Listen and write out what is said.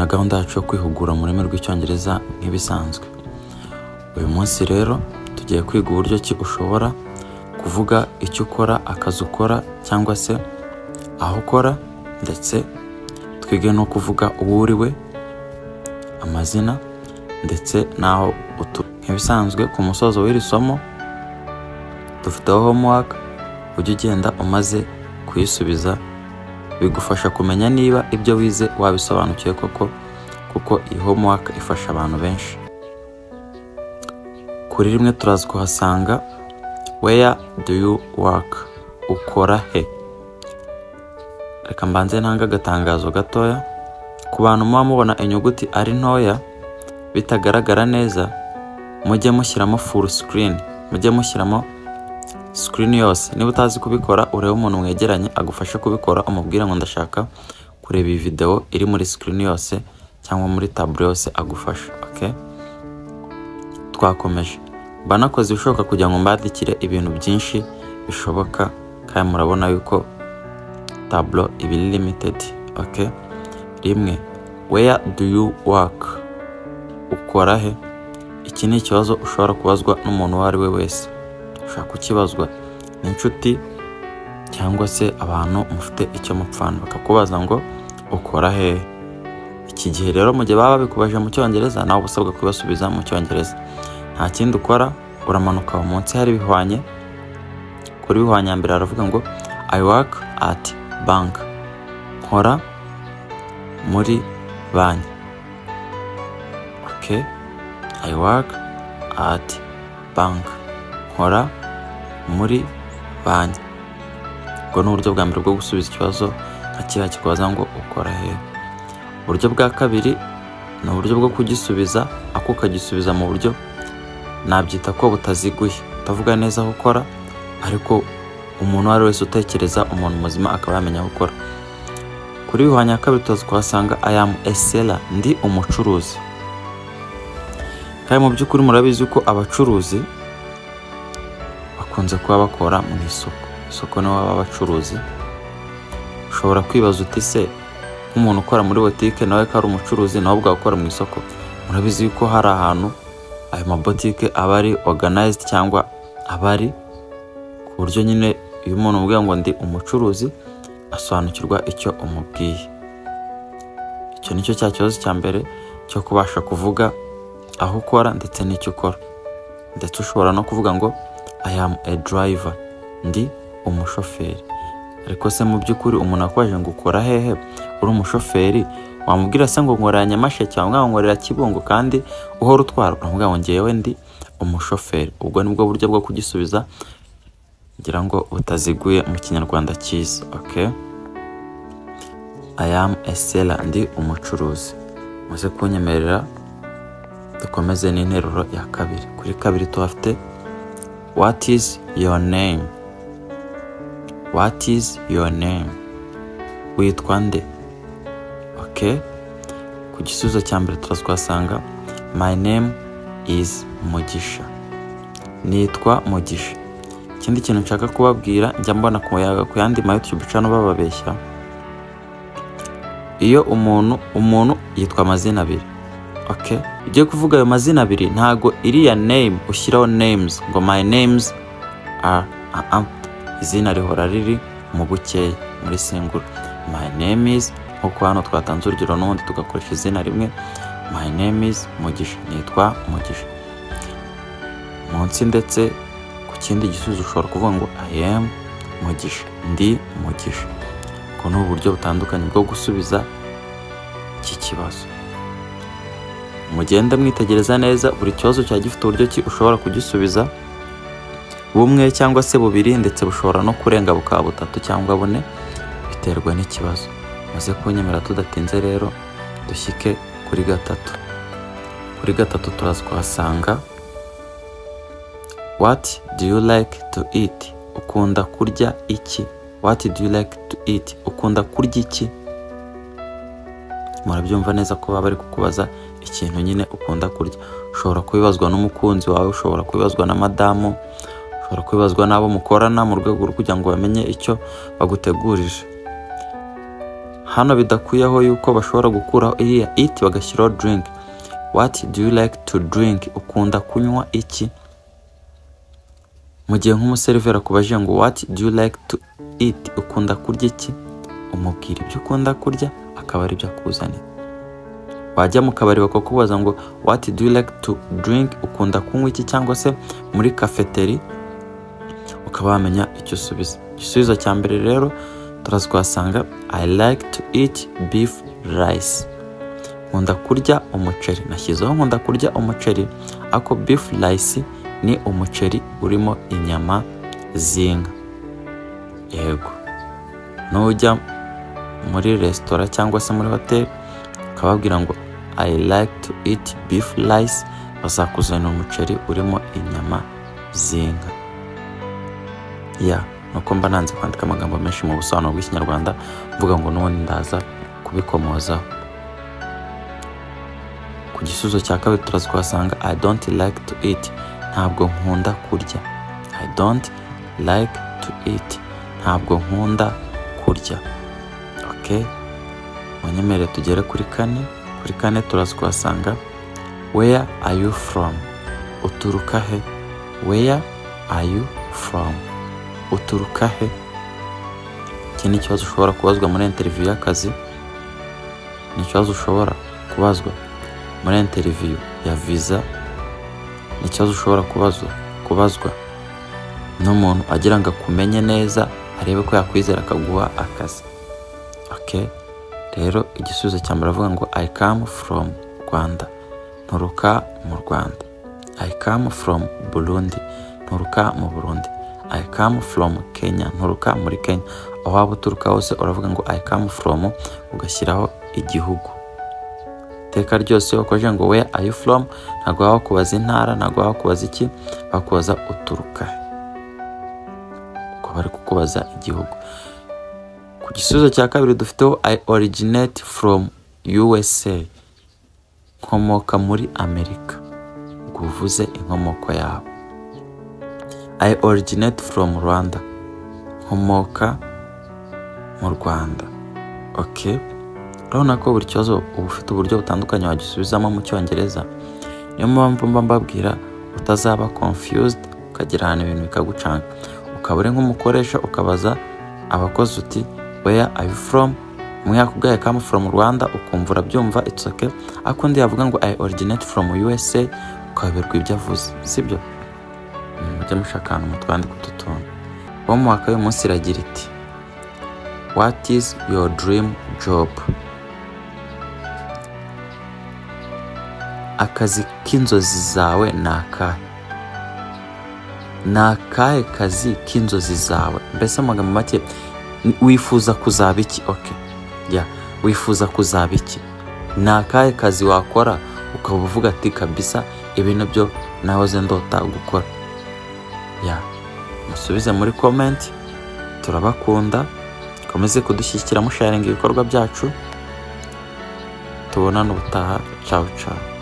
Na gahunda yacu yo kwihugura mu rurimi rw'Icyongereza nk'ibisanzwe. Uyu munsi rero tugiye kwiga uburyo ki ushobora kuvuga icyo ukora, akazi ukora cyangwa se aho ukora, ndetse twige no kuvuga uwo uri we, amazina ndetse n'aho utuye. Nk'ibisanzwe, ku musozo w'iri somo dufiteho homework, ujya ugenda umaze kuyisubiza, bigufasha kumenya niba ibyo wize wabisobanukiwe koko, kuko iyi homework ifasha abantu benshi. Kuri rimwe turaza kuhasanga "Where do you work?" Ukora he? Reka mbanze ntanga agatangazo gatoya ku bantu muba mubona inyuguti ari ntoya bitagaragara neza. Mujye mushyiramo full screen, mujye mushyiramo screen yose. Niba utazi kubikora, urebe umuntu mwegeranye agufashe kubikora, umubwire ngo "Ndashaka kureba iyi video iri muri screen yose cyangwa muri tableau yose", agufasha. Okay, twakomeje. Mba nakoze ibishoboka kugira ngo mbandikire ibintu byinshi bishoboka, kandi murabona yuko tableau iba iri limited. Okay, rimwe, "Where do you work?" Ukora he? Iki ni ikibazo ushobora kubazwa n'umuntu uwo ari we wese. Ushobora kukibazwa n'inshuti cyangwa se abantu mufite icyo mupfana, bakakubaza ngo "Ukora hehe?" Iki gihe rero, mu gihe baba babikubaje mu Cyongereza, nawe uba usabwa kubasubiza mu Cyongereza. Nta kindi ukora, uramanuka aho munsi hari ibihwanye. Kuri bihwanye ya mbere haravuga ngo "I work at bank", nkora muri banki. Okay, "I work at bank", nkora muri banki. Ubwo ni uburyo bwa mbere bwo gusubiza ikibazo nka kiriya kikubaza ngo "Ukora hehe?" Uburyo bwa kabiri ni uburyo bwo kugisubiza, ako ukagisubiza mu buryo nabyita ko butaziguye, utavuga neza aho ukora, ariko umuntu uwo ari we wese utekereza, umuntu muzima, akaba yamenya aho ukora. Kuri bihwanye ya kabiri tuza kuhasanga "I am a seller", ndi umucuruzi. Kandi mu by'ukuri murabizi ko abacuruzi bakunze kuba bakora mu isoko. Isoko niho baba abacuruzi. Ushobora kwibaza uti "Se nk'umuntu ukora muri botike nawe ko ari umucuruzi, nawe ubwawe ukora mu isoko?" Murabizi ko hari ahantu ayo mabotike aba ari organized cyangwa aba ari ku buryo nyine iyo umuntu umubwiye ngo "Ndi umucuruzi", asobanukirwa icyo umubwiye. Icyo nicyo cya kibazo cya mbere cyo kubasha kuvuga aho ukora ndetse n'icyo ukora. Ndetse ushobora no kuvuga ngo "I am a driver", ndi umushoferi. Ariko se mu by'ukuri umuntu akubajije ngo "Ukora hehe?" uri umushoferi, wamubwira se ngo "Nkorera Nyamasheke", wamubwira ngo "Nkorera Kibungo" kandi uhora utwara? Uramubwira ngo "Ngewe ndi umushoferi". Ubwo nibwo buryo bwo kugisubiza ngira ngo butaziguye mu Kinyarwanda cyiza. Okay, "I am a seller", ndi umucuruzi. Muze kunyemerera dukomeze n'interuro ya kabiri. Kuri kabiri tuhafite "What is your name?" What is your name? Witwa nde? Okay, ku gisubizo cya mbere turazwasanga "My name is Mugisha", nitwa Mugisha. Ikindi kintu nshaka kubabwira, njya mbona ku yandi ma YouTube channel bababeshya. Iyo umuntu yitwa amazina abiri, okay, ugiye kuvuga ayo mazina abiri, ntago iriya name ushyiraho names ngo "My names are". Uh -uh. Izina rihora riri mu bukeya, muri singular, "My name is", nkuko hano twatanze urugero n'ubundi tugakoresha izina rimwe, "My name is Mugisha", nitwa Mugisha. Munsi ndetse ku kindi gisubizo ushobora kuvuga ngo "I am Mugisha", ndi Mugisha. Ubwo ni uburyo butandukanye bwo gusubiza iki kibazo. Mugende mwitegereza neza, buri kibazo cyaba gifite uburyo ki ushobora kugisubiza, bumwe cyangwa se bubiri, ndetse bushobora no kurenga bukaba butatu cyangwa bune, biterwa n'ikibazo. Maze kunyemera tudatinze rero dushyike kuri gatatu. Kuri gatatu turaza kuhasanga "What do you like to eat?" Ukunda kurya iki? What do you like to eat? Ukunda kurya iki? Murabyumva neza ko baba bari kukubaza ikintu nyine ukunda kurya. Ushobora kubibazwa n'umukunzi wawe, ushobora kubibazwa na madamu, ushobora kubibazwa n'abo mukorana mu rwego rwo kugira ngo bamenye icyo bagutegurije. Hano bidakuyeho yuko bashobora gukuraho iriya eat bagashyiraho drink. What do you like to drink? Ukunda kunywa iki? Mu gihe nk'umuseriveri akubajije ngo what do you like to eat, ukunda kurya iki, umubwira ibyo ukunda kurya akaba ari byo akuzanira. Wajya mu kabari bakakubaza ngo what do you like to drink, ukunda kunywa iki, cyangwa se muri cafeteria, ukaba wamenya icyo usubiza. Igisubizo cya mbere rero turaza kuhasanga I like to eat beef rice, nkunda kurya umuceri. Nashyizeho nkunda kurya umuceri, ariko beef rice ni umuceri urimo inyama z'inka. Yego, nujya muri resitora cyangwa se muri hoteli ukababwira ngo I like to eat beef rice, bazakuzanira umuceri urimo inyama z'inka. Ya, nuko mba nanze kwandika amagambo menshi mu busobanuro bw'Ikinyarwanda, mvuga ngo n'ubundi ndaza kubikomozaho. Ku gisubizo cya kabiri turaza kuhasanga I don't like to eat, ntabwo nkunda kurya. I don't like to eat, ntabwo nkunda kurya. Okay, munyemerere tugere kuri kane. Kuri kane turaza kuhasanga where are you from, uturuka he? Where are you from, uturuka he? Iki ni ikibazo ushobora kubazwa muri interview y'akazi, ni ikibazo ushobora kubazwa muri interview ya visa, ni ikibazo ushobora kubazwa n'umuntu agira ngo akumenye neza, arebe ko yakwizera akaguha akazi. Okay, rero igisubizo cya mbere avuga ngo I come from Rwanda, nturuka mu Rwanda. I come from Burundi, nturuka mu Burundi. I come from Kenya, nturuka muri Kenya. Aho waba uturuka hose uravuga ngo I come from, ugashyiraho igihugu. Iteka ryose ukoje ngo where are you from, ntabwo baba bakubaza intara, ntabwo baba bakubaza iki, bakubaza uturuka he, ubwo bari kukubaza igihugu. Ku gisubizo cya kabiri dufiteho I originate from USA, nkomoka muri Amerika, ubwo uvuze inkomoko yawe. I originate from Rwanda, nkomoka mu Rwanda. Okay, urabona ko buri kibazo uba ufite uburyo butandukanye wagisubizamo mu Cyongereza. Niyo mpamvu mba mbabwira utazaba confused, ukagera ahantu ibintu bikagucanga, ukaba uri nk'umukoresha ukabaza abakozi uti where are you from, umwe yakubwiye come from Rwanda, ukumva urabyumva, it's okay, ariko undi yavuga ngo I originate from USA, ukayoberwa ibyo avuze, sibyo? Mujye mushaka ahantu mutwandika utu tuntu. Homework y'uyu munsi iragira iti what is your dream job? Akazi k'inzozi zawe ni akahe? Ni akahe kazi k'inzozi zawe? Mbese mu magambo make, wifuza kuzaba iki? Okay, yeah, wifuza kuzaba iki? Ni akahe kazi wakora ukaba uvuga ati kabisa ibintu byo nahoze ndota gukora? Ya, musubize muri comment. Turabakunda, komeze kudushyigikira musharinga ibikorwa byacu. Tubonane ubutaha. Ciao ciao.